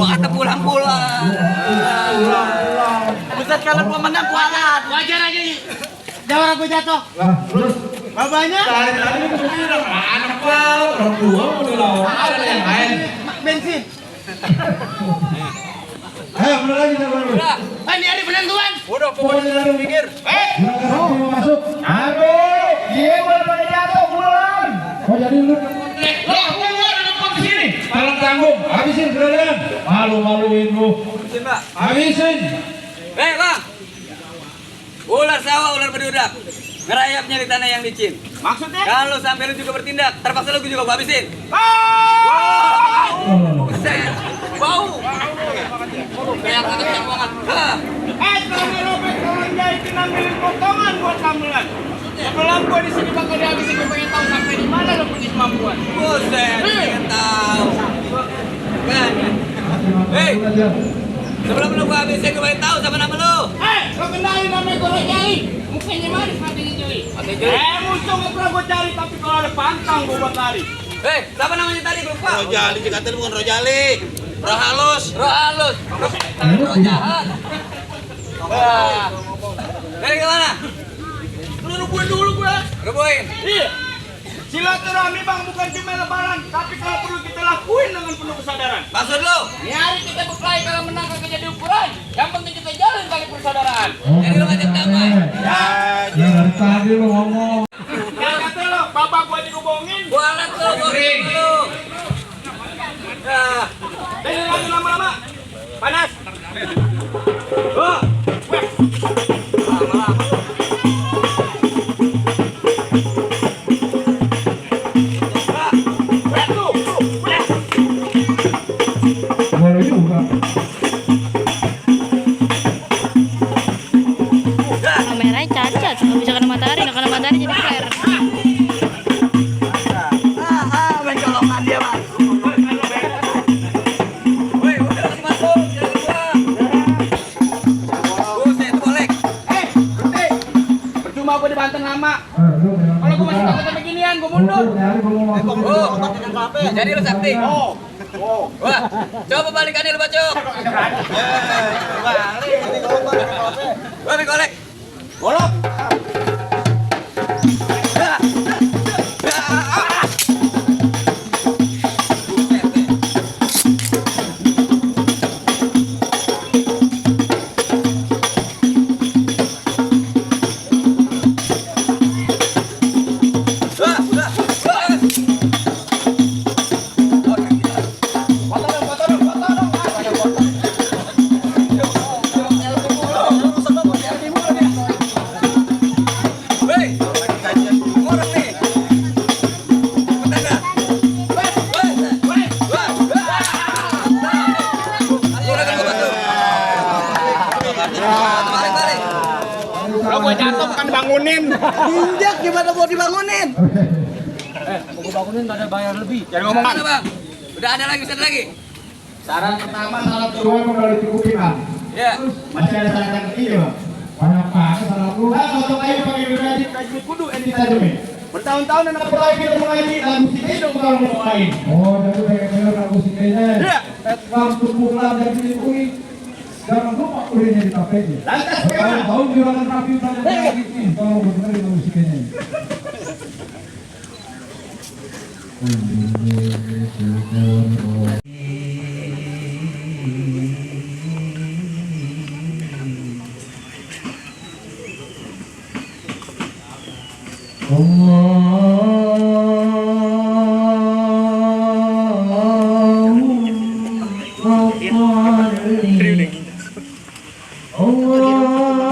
Kata pulang-pulang. Buset kalau gua menang kualat. Wajar aja nih. Jawara gue jatuh. Babanya? Anak kau, orang tua mau lawan. Ada yang lain. Bensin. Ayo, bener lagi baru. Ini hari penentuan. Udah pokoknya lalu mikir. Masuk. Aduh, dia boleh jatuh pulang. Oh jadi lu. Tolong tanggung, habisin kalian. Malu-maluin lu. Habisin, Pak. Habisin. Bang. Ular sawah, ular bedudak. Ngerayap nyari tanah yang licin. Maksudnya? Kalau sampai lu juga bertindak, terpaksa lu juga gua habisin. Buset. Bau. Kayak kata cangkongan. Kalau robek orang jahit ngambilin potongan buat gamelan. Sebelum gua di sini bakal dihabisin, gua pengen tahu sampai di mana lo punya kemampuan. Buset, pengen tahu. Kan? Hei, sebelum lu gua habisin, gua pengen tahu sama nama lu. Lo kenalin namanya gue Rojali. Mukanya manis, matinya jeli. Musuh gak pernah gue cari, tapi kalau ada pantang gue buat lari. Hei, siapa namanya tadi? Gua lupa. Rojali dikatain bukan Rojali. Roh halus. Roh halus. Roh jahat. Wah. Dari kemana? Lu rubuhin dulu gue. Rubuhin. Iya. Silaturahmi bang bukan cuma lebaran, tapi kalau perlu kita lakuin dengan penuh kesadaran. Maksud lu? Ini hari kita berkelahi kalau menang kagak jadi ukuran. Yang penting kita jalin tali persaudaraan. Jadi lu ngajak damai. Ya. Dari tadi lu ngomong. Yang kata lo, bapak gua digobongin. Gua alat lu, gua ring lu. Nah, Jadi lagi lama-lama. Panas. Oh. Boleh juga. Kameranya cacat, nggak bisa kena matahari, nggak kena matahari jadi flare. main colongan dia, Mas. Woi, udah masuk, jangan keluar. Buset, itu boleh. Berhenti. Percuma gua di Banten lama. Kalau gua masih takut beginian, gua mundur. Oh, jadi lu sakti. Wah, coba balikannya lu, Bacok. Balik, golek. Golok. Lo gua jatuh bukan bangunin. Injak gimana mau dibangunin? Gua bangunin gak ada bayar lebih. Jangan ngomong Mana, Bang? Udah ada lagi, satu lagi. Saran pertama salah Kedua udah dicukupin kan. Ya. Masih ada saran yang ketiga. Banyak banget salah lu. Nah, foto kayu pakai durasi kayu kudu edit aja nih. bertahun-tahun anak Mulai kita mulai di lagu sini dong kalau mau main. Oh, jadi pengen lagu sini. Iya. Waktu pulang dari sini jangan lupa ulinya di tapenya. Lantas sekarang. Tahun jualan rapi banyak lagi nih. Kalau benar lagu musiknya. Allah